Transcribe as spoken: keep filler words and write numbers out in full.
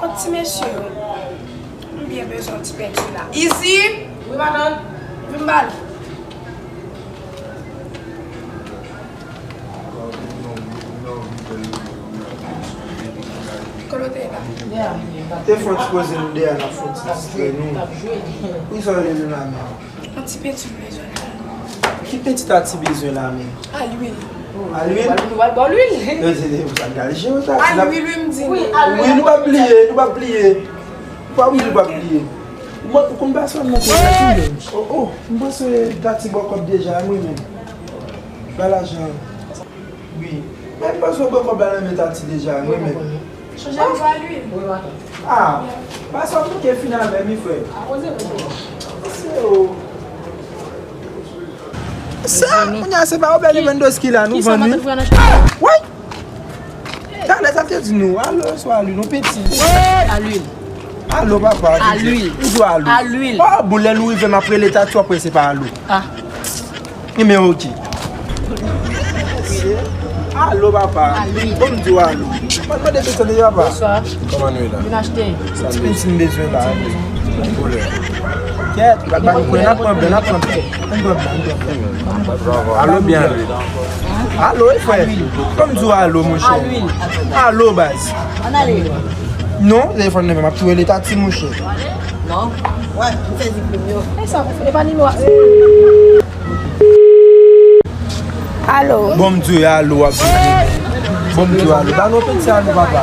Ti mesye yo, m byen bezwen yon ti penti la. Izi! Wi, madanm. Vin ba l. Kote w te ye la? Te fè yon ti poze nou deyò, n ap fè yon ti distrè nou. Poukisa w rele nou la menm? Yon ti penti m bezwen la. Ki penti Tati bezwen la menm? Alwil. Alwil? Ou pral ba w lwil? Yo di, yo sa gade je yo Tati la. Alwil, wi, m di nou. Wi, nou p ap bliye, nou p ap bliye. Nou p ap bliye, nou p ap bliye. Mwen, ou konn pa sou nan kòb la tou menm. Oh, oh, m panse Tati ba w kòb deja, mwen menm. Ba lajan. Wi. Men m panse w pran kòb la nan men Tati deja, wi, men. Chonje m ba lwil. Ah, pa sa w manke fin avè mi, frè. Se o. Sa, kounye a, se pa Robert Lewandowski la, nou vann, wi. Ah, woy! Talè, sa te di nou, alo, swa lwil, nou piti. Alwil. Alo, papa. Alwil. Ou di alo. Alwil. Oh, bon, lè nou rive, m ap rele Tati, w ap wè se pa alo. Ah. Nimewo ki? Alo, papa. Bon, m di w alo. Mwen mande kesyon deja, papa. Bonswa. Kòman nou ye la? Vin achte. Ti penti m bezwen la. Ki koulè? Kèt, pa, pa gen koulè, n ap pran blan, n ap pran blan. N ap pran blan, n ap pran blan. Alo, byen alo. Alo, e frè. Kòm di w alo, monchè. Alo, baz. Non, telefòn nan men m ap tou rele Tati, monchè. Non. Wè, m sezi plim yo. E sa, e pa nimewo a. Alo. Bon, m di w alo, w ap di. Bon, m di w alo. Ba nou peti alo, papa.